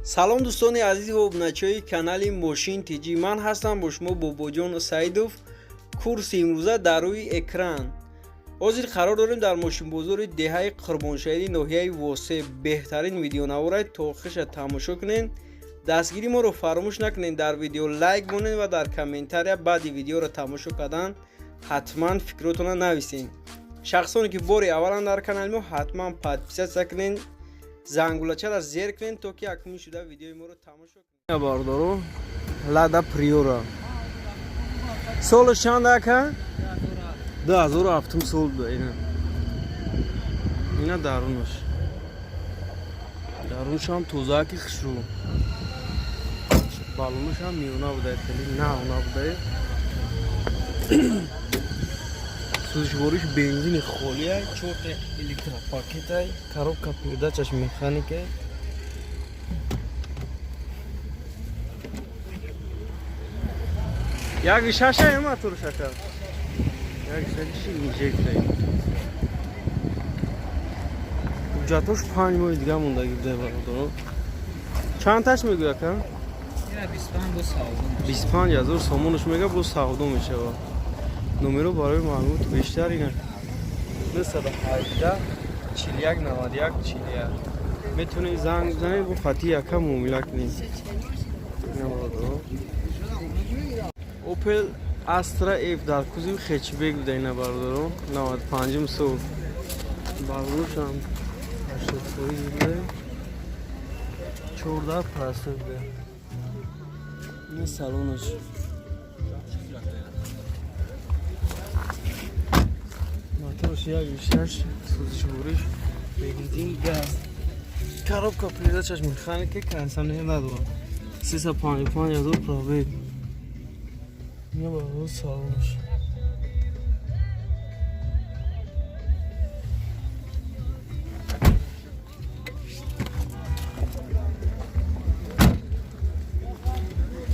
Салом, дӯстони азиз ва обуначиҳои канали Мошин ТҷИ. Ман ҳастам бо шумо Бобоҷон Саидов. Курси имрӯза дар рӯи экран. Ҳозир қарор дорем дар мошинбозори деҳаи Қурбоншаҳиди ноҳияи Восе. Беҳтарин видеонавора то охириша тамошо кунед. Дастгири моро фаромӯш накунед, дар видео лайк монед ва дар комментария баъди видеоро тамошо кардан ҳатман фикротонро нависед. Шахсоне ки бори аввалан дар канали мо, ҳатман подписаться кунед, зангулачаро зер кунед, то ки акнун шуда видеои моро тамошо кунед. Бардоро, Лада Приора солаш чанд, ака? 2007 сол буда. Ина дарунаш, дарунашам тозааки, хушрӯ, балонашам миёна буда, хеле нав набуда. Сӯзишвориш бензини холия, чорта электропакетай, коробка передачаш механика. Як шаша мотор шака, як шаши инжектай. Ҳуҷҷатош 5 моҳи дига мондагӣ буда, бародаро. Чанд таш мегӯя, ака? 25 000 сомонаш мега, боз савдо мешавад. Номеро барои маълумоти бештар ина: 918 41 91 41. Метавонед занг бизанед, бо хати яка муомила кунед. Опел Астра Ф дар кузови хэтчбек буда, ина, бародаро, 95 сол, балонашам 80% буда, 14 простой буда. Ин салонаш, мотораш 1,6, сӯзишвориш бензин, газ, коробка передачаш механика, кондиционер надорад. 355 000 пробег. Ина барои салонаш.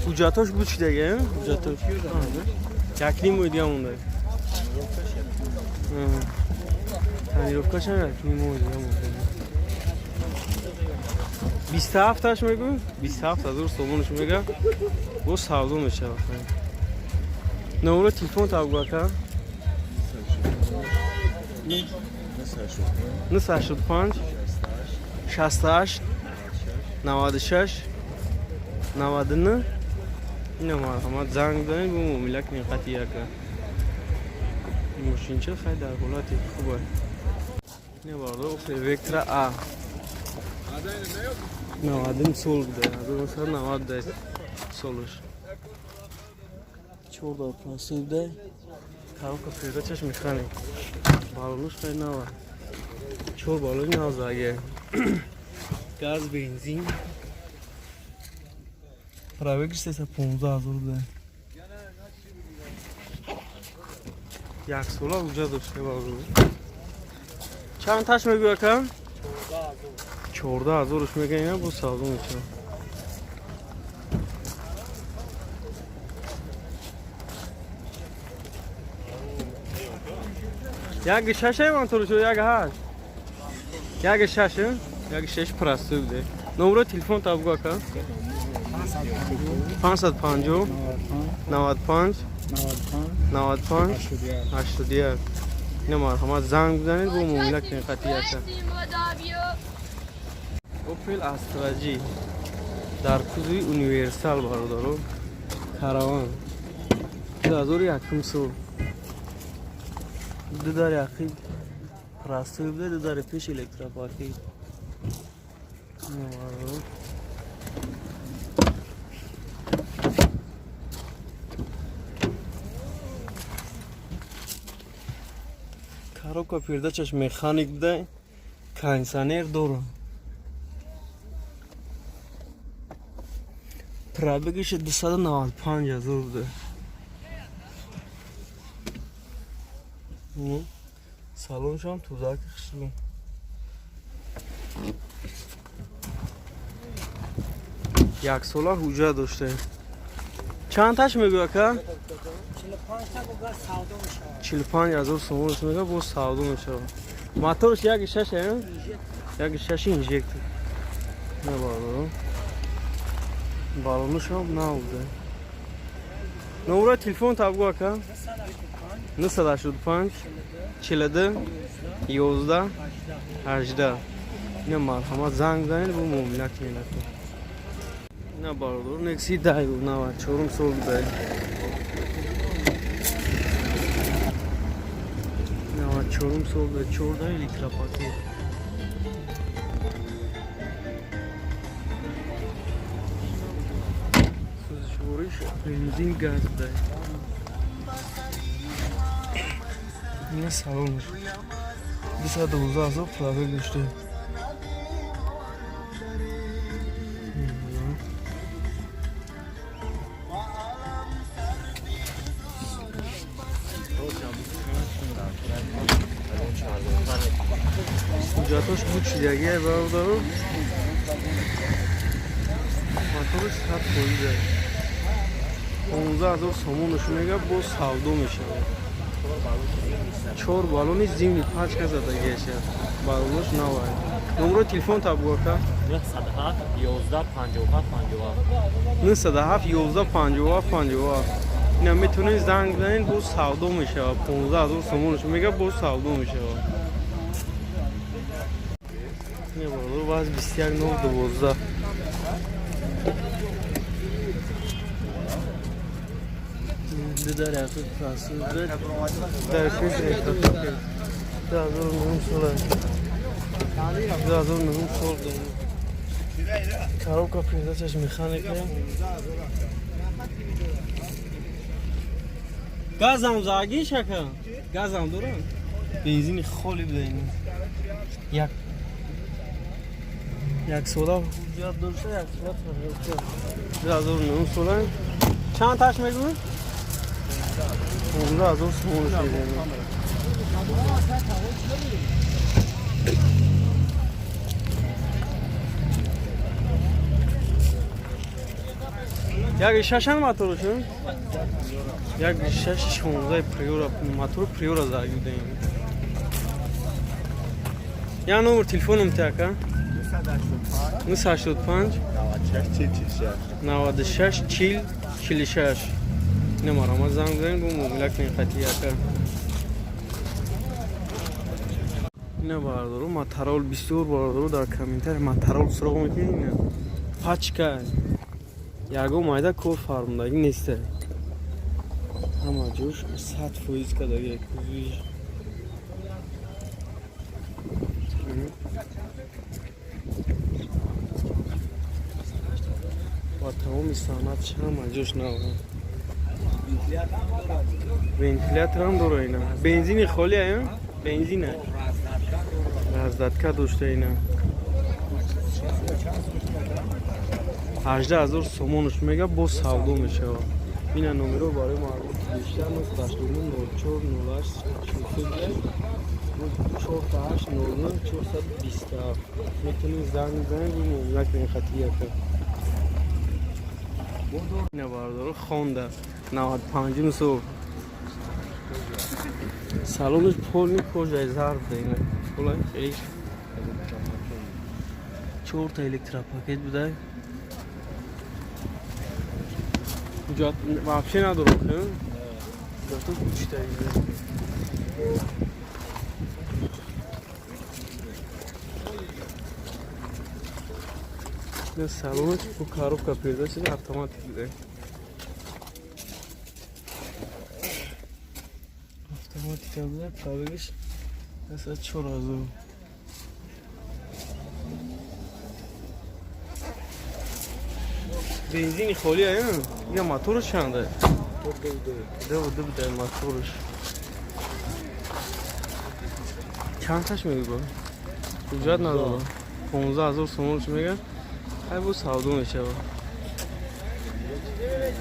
Ҳуҷҷатош буд чи дега? Ҳуҷҷатош якним моҳи дига монда. Тонировкашам якним моҳи дига монда. 27-аш мегӯ, 27 000 сомонаш мега, боз савдо мешавад. Номеро телефон табгӯ, ака. 985 68 96 99. Ина марҳамат, занг бизанед, бо муомила кунед қати яка. Мошинча хай дар ҳолати хуба. Ина, бародар, Опел Вектра А 90 сол буда, 1990 буда солаш, 14 простой буда, коробка передачаш механик, балонаш хай нава, чор балони нав заге, газ, бензин. Пробегиш 315 000 буда, як сола ҳуҷҷат дошта, бародар. Чанд таш мегӯ, ака? 14 ҳазорш мега, ина бо савдо мешавад. Як шаше моторшо, як ҳашт, як шаш, як шаш простой буде. Номеро телефон табгӯ, ака. 550 95 95 81. Ина марҳамат, занг бизанед, бо муомила кунед қати яка. Опел Астра Ҷи дар кузови универсал, бародаро, караван, 2001 сол, ду дари ақиб простой буда, ду дари пеш электропакет. Ина, бародаро, коробка передачаш механик буда, кондиционер дорад. Пробегиш 295 000 буда. Салоншам тозаки, хушрӯ. Як сола ҳуҷҷат дошта. Чанд таш мегӯ, ака? 45 000 сомонаш мега, боз савдо мешавад. Моторш як шаш, як шаши инжектор. На, бародаро. Балонушам нав буда. Номерои телефон табгу ака? 985 42 11 18. Ина марҳамат, занг занед, бо муомила кунед ака. Ина бародар, Некси дай 94 сол буда. 94 сол буда, 14 электропакет. Сӯзишвориш бензин газ буда. Ина салонаш. 212 ҳазор пробег дошта. Ҳуҷҷатош бучидагия бародаро. Моторш 100%. 15 000 сомонаш мега, боз савдо мешавад. Чор баллони зимни пачка задагиаша. Баллонош навай. Номерои телефон табгу ака? 907 11 57 57. 907 11 57 57. Ина метавонед занг бизанед, боз савдо мешавад. 15 000 сомонаш мега, боз савдо мешавад. Не бародар, ваз 21 0 12. Ду дар яқи прасуд, дар пеш электропакет. 2009 сола. 2009 сол дорем. Коробка передачаш механика. Газам загиш ака? Газам дорам? Бензини холи буда ин. Як як сола ҳуҷҷат дошта, як сола пробег. 2009 сола. Чанд таш мегӯӣ? 15 000 сомон мегӯям. Як шашан моторушун? Як шаш 16 Приора, мотор Приора загидаем. Я номер телефоном те ака? 985 96 40 46. Немарама занг занг бо муомила кунед хати ака. Ина бародаро, моторол бисёр бародаро дар комментарий моторол суроғ мекунед. Ина пачка ягон майда кор фармудагӣ неста. Ҳама ҷош 100% кадаги кузиш. Ва тамоми санъатш ҳама ҷош нав. Вентиляторам дора ина. Бензини холи ая? Бензина. Раздатка дошта ина. 18 000 сомонаш мега, боз савдо мешавад. Ина номеро барои маълумоти бештар 989 04 08 601 48 09 427. Метавонед занг бизанед, муомила кунед хати яка. Ина бародаро, Хонда 95 сол. Салонаш полный кожаи зарб да ина. Полай хеле чорта электропакет буда. Ҳуҷҷат вообще надорам, ҳуҷҷатош кучита. Ина салонаш бо коробка передач автоматик буда. Автоматика буда, пробегаш 4000. Бензини холи ая? Ина мотораш чанда? Ду ду буда мотораш. Чанд таш мегӯ? Ҳуҷҷат надорам. 15 000 сомонаш мега. Ай бо савдо мешавад.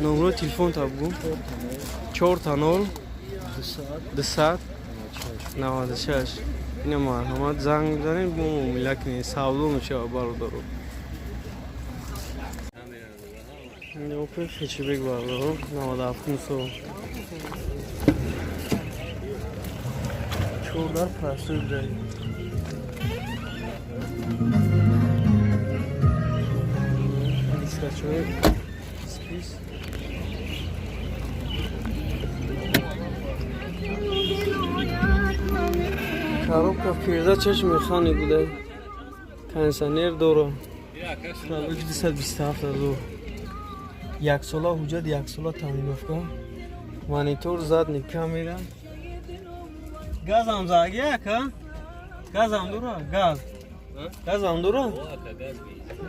Номерои телефон та бугӯ? 4 0 200 96. Ина марҳамат, занг бизанед, бо муомила кунед, савдо мешавад бародаро. Опел хэтчбек бародаро, 97 сол. Чордар простой буда. Дискачои Офис. Коробка передачаш механик буда. Кондиционер дора. Пробег 227 ҳазор. Яксола ҳуҷҷат, яксола тонировка. Монитор, задний камера. Газам заги ака? Газам дора? Газ. Газам дора?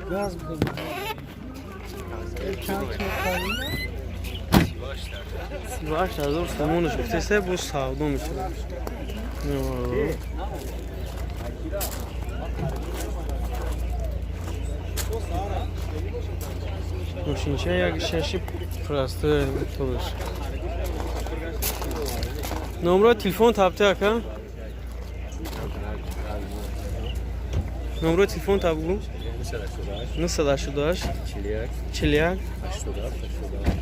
Газ. Чанд? 38 000 сомонаш гуфтеса, бо савдо мешавад. Мошинча як шаши простой моторш. Номро телефон табте, ака? Номро телефон табгу? 988 41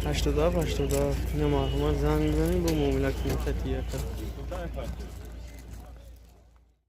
87 87. Ина, марҳамат, занг бизанед, бо муомила кунед. Хати, ака.